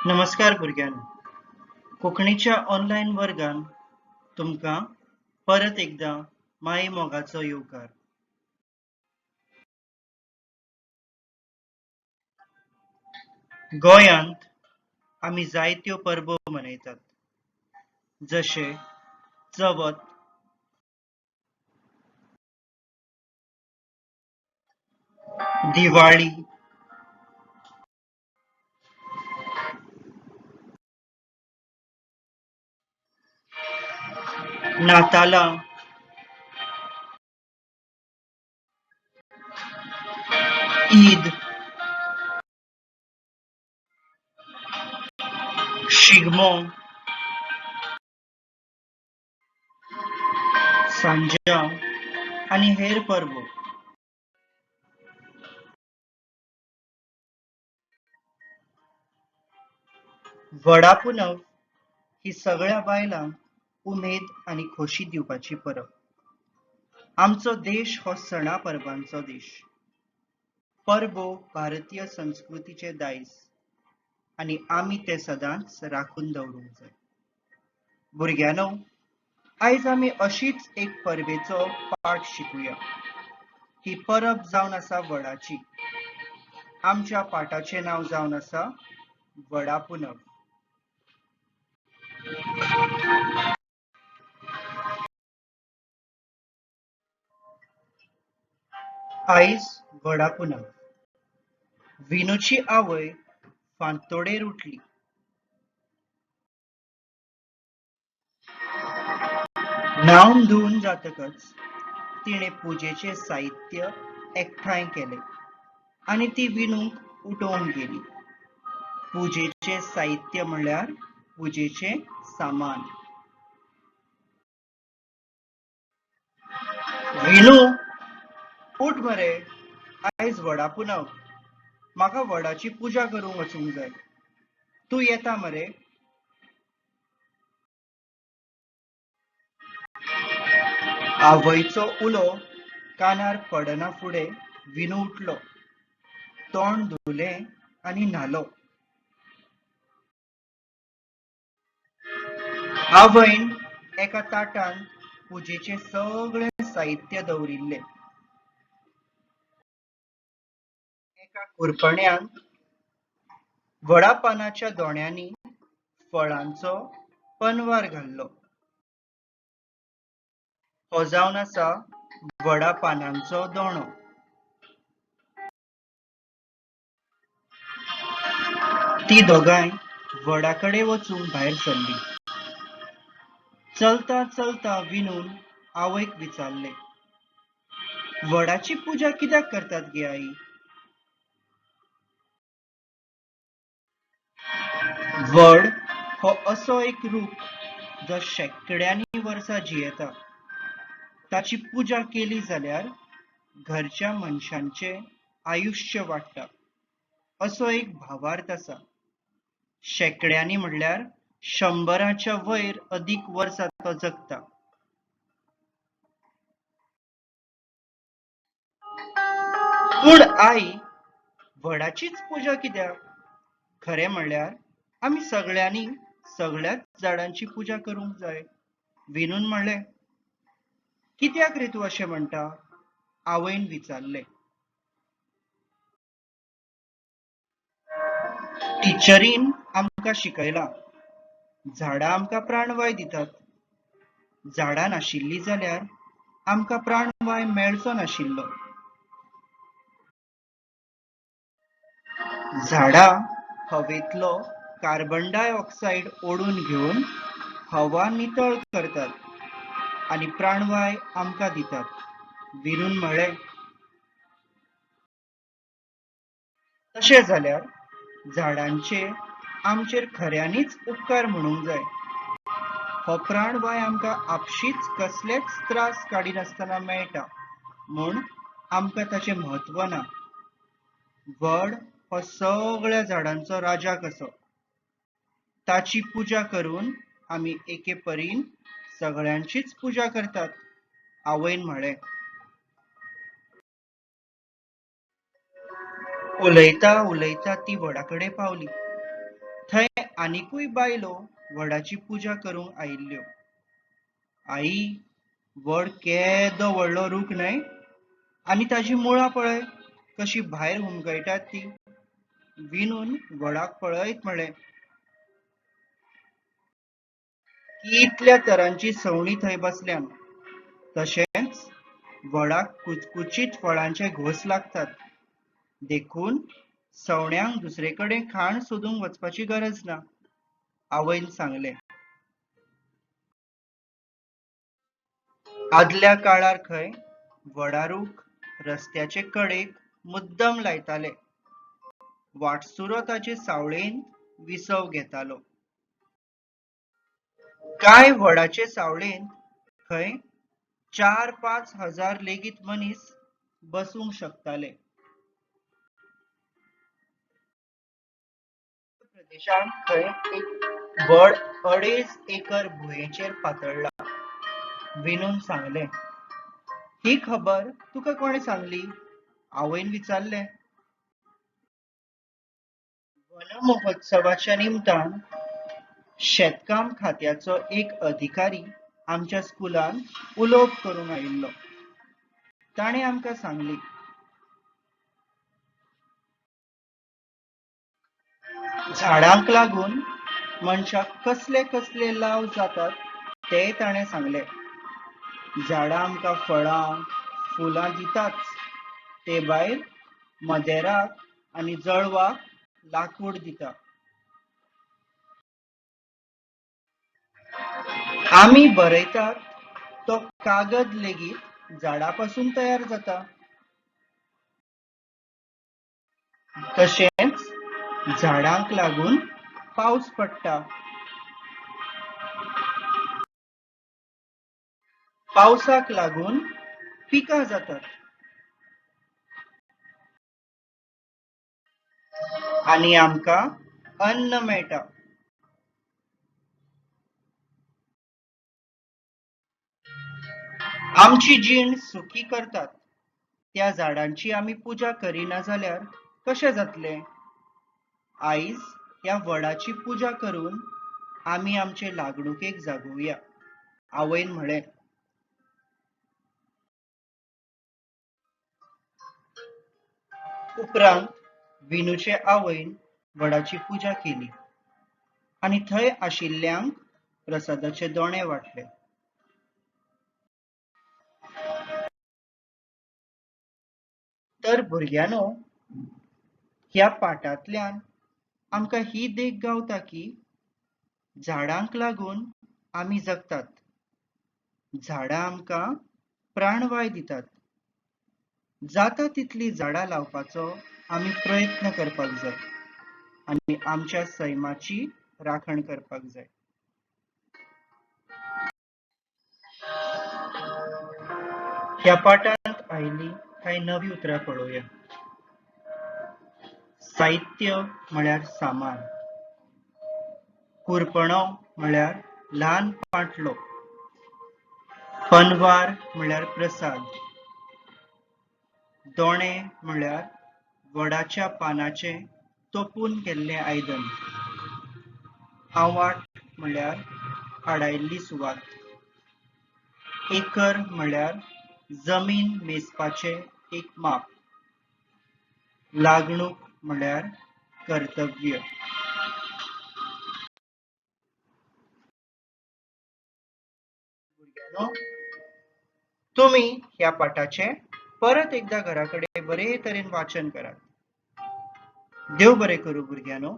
नमस्कार भुरग्यांनो, कोंकणीच्या ऑनलायन वर्गान तुमकां परत एकदां माई मोगाचो येवकार. गोंयांत आमी जायत्यो परबो मनयतात, जशे चवथ, दिवाळी, नातालां, ईद, शिगमो, सांजाव आनी हेर परबो. वडा पुनव ही सगळ्या बायलांक उमेद आनी खोशी दिवपाची परब. आमचो देश हो सणा परबांचो देश. परबो भारतीय संस्कृतीचें दायज आनी आमी तें सदांच राखून दवरूंक जाय. भुरग्यांनो, आयज आमी अशीच एक परबेचो पाठ शिकुया. ही परब जावन आसा वडाची. आमच्या पाठाचें नांव जावन आसा वडा पुनव. आयज वडा पुनव. विनूची आवय फांतोडेर उठली. न्हावन धुवन जातकच तिणें पुजेचें साहित्य एकठांय केलें आनी ती विनूक उठोवंक गेली. पुजेचें साहित्य म्हळ्यार पुजेचें सामान. विनू, उठ मरे, आयज वडा पुनव. म्हाका वडाची पुजा करूंक वचूंक जाय. तूं येता मरे? आवयचो उलो कानार पडना फुडें विनू उठलो. तोंड धुलें आनी न्हालो. आवयन एका ताटांत पुजेचें सगळें साहित्य दवरिल्लें. एका कुरपण्यांत वडा पानाच्या दोण्यांनी फळांचो पनवार घाल्लो. हो जावन आसा वडा पानांचो दोणो. तीं दोगांय वडा कडेन वचूंक भायर सरलीं. चलतां चलतां विनून आवयक विचारलें, वडाची पुजा कित्याक करतात गे आई? वड हो असो एक रूख जो शेंकड्यांनी वर्सां जियेता. ताची पुजा केली जाल्यार घरच्या मनशांचें आयुश्य वाडटा असो एक भावार्थ आसा. शेंकड्यांनी म्हणल्यार शंबराच्या वयर अदीक वर्सां तो जगता. पूण आई, वडाचीच पुजा कित्याक? खरें म्हणल्यार आमी सगळ्यांनी सगळ्याच झाडांची पुजा करूंक जाय. विनून म्हणलें. कित्याक रे तूं अशें म्हणटा? आवयन विचारलें. टिचरीन आमकां शिकयलां, झाडां आमकां प्राणवाय दितात. झाडां नाशिल्लीं जाल्यार आमकां प्राणवाय मेळचो नाशिल्लो. झाडां हवेंतलो कार्बन डायऑक्सायड ओडून घेवन हवा नितळ करतात आनी प्राणवाय आमकां दितात. विनून म्हळें. तशें जाल्यार झाडांचे आमचेर खऱ्यांनीच उपकार म्हणूंक जाय. हो प्राणवाय आमकां आपशींच कसलेच त्रास काडिनासतना मेळटा म्हूण आमकां ताचें म्हत्व ना. वड हो सगळ्या झाडांचो राजा कसो. ताची पुजा करून आमी एके परीन सगळ्यांचीच पुजा करतात. आवयन म्हळें. उलयतां उलयतां तीं वडा कडेन पावलीं. थंय आनिकूय बायलो वडाची पुजा करूंक आयिल्ल्यो. आई, वड केदो व्हडलो रूख न्हय? आनी ताजीं मुळां पळय कशीं भायर हुमकळटात तीं. विनून वडाक पळयत म्हळें. कितल्या तरांचीं सवणीं थंय बसल्यांत. तशेंच वडाक कुचकुचीत फळांचे घोंस लागतात. देखून सवण्यांक दुसरेकडेन खाण सोदूंक वचपाची गरज ना. आवयन सांगलें. आदल्या काळार खंय वडारूख रस्त्याचे कडेक मुद्दम लायताले. वाटसुरो ताचे सावळेंत विसव घेतालो. कांय वडाचे सावळेंत खंय 4-5 हजार लेगीत मनीस बसूंक शकताले. प्रदेशांत खंय एक वड 2.5 एकर भुंयेचेर पातळ्ळा. विनून सांगलें. ही खबर तुका कोणें सांगली? आवयन विचारलें. वनमहोत्सवाच्या निमतान शेतकाम खात्याचो एक अधिकारी आमच्या स्कुलांत उलोवप करूंक आयिल्लो. ताणें आमकां सांगली. झाडांक लागून मनशाक कसले कसले लाव जातात तेंय ताणें सांगलें. झाडां आमकां फळां, फुलां दिताच, ते भायर मदेराक आनी जळवाक लाकूड दिता. आमी बरयतात तो कागद लेगीत झाडां पसून तयार जाता. तशेंच झाडांक लागून पावस पडटा. पावसाक लागून पिकां जातात. आनी आमकां अन्न मेळटा. आमची जीण सुखी करतात त्या झाडांची आमी पुजा करिना जाल्यार कशें जातलें? आयज ह्या वडाची पुजा करून आमी आमचे लागणुकेक जागोवया. आवयन म्हळें. उपरांत विनूचे आवयन वडाची पुजा केली आनी थंय आशिल्ल्यांक प्रसादाचे दोणे वांटले. तर भुरग्यांनो, ह्या पाठांतल्यान आमकां ही देख गावता की झाडांक लागून आमी जगतात. झाडां आमकां प्राणवाय दितात. जाता तितलीं झाडां लावपाचो आमी प्रयत्न करपाक जाय आनी आमच्या सैमाची राखण करपाक जाय. ह्या पाठांत आयिल्लीं कांय नवीं उतरां पळोवया. साहित्य म्हळ्यार सामान. कुरपणो म्हळ्यार ल्हान पांटलो. पनवार म्हळ्यार प्रसाद. दोणे म्हळ्यार वडाच्या पानाचें तोपून केल्लें आयदन. आंवाठ म्हळ्यार आडायल्ली सुवात. एकर म्हळ्यार जमीन मेजपाचें एक माप. लागणूक म्हळ्यार कर्तव्य. भुरग्यांनो, तुमी ह्या पाठाचें परत एकदां घरा कडेन बरे तरेन वाचन करात. देव बरें करूं भुरग्यांनो.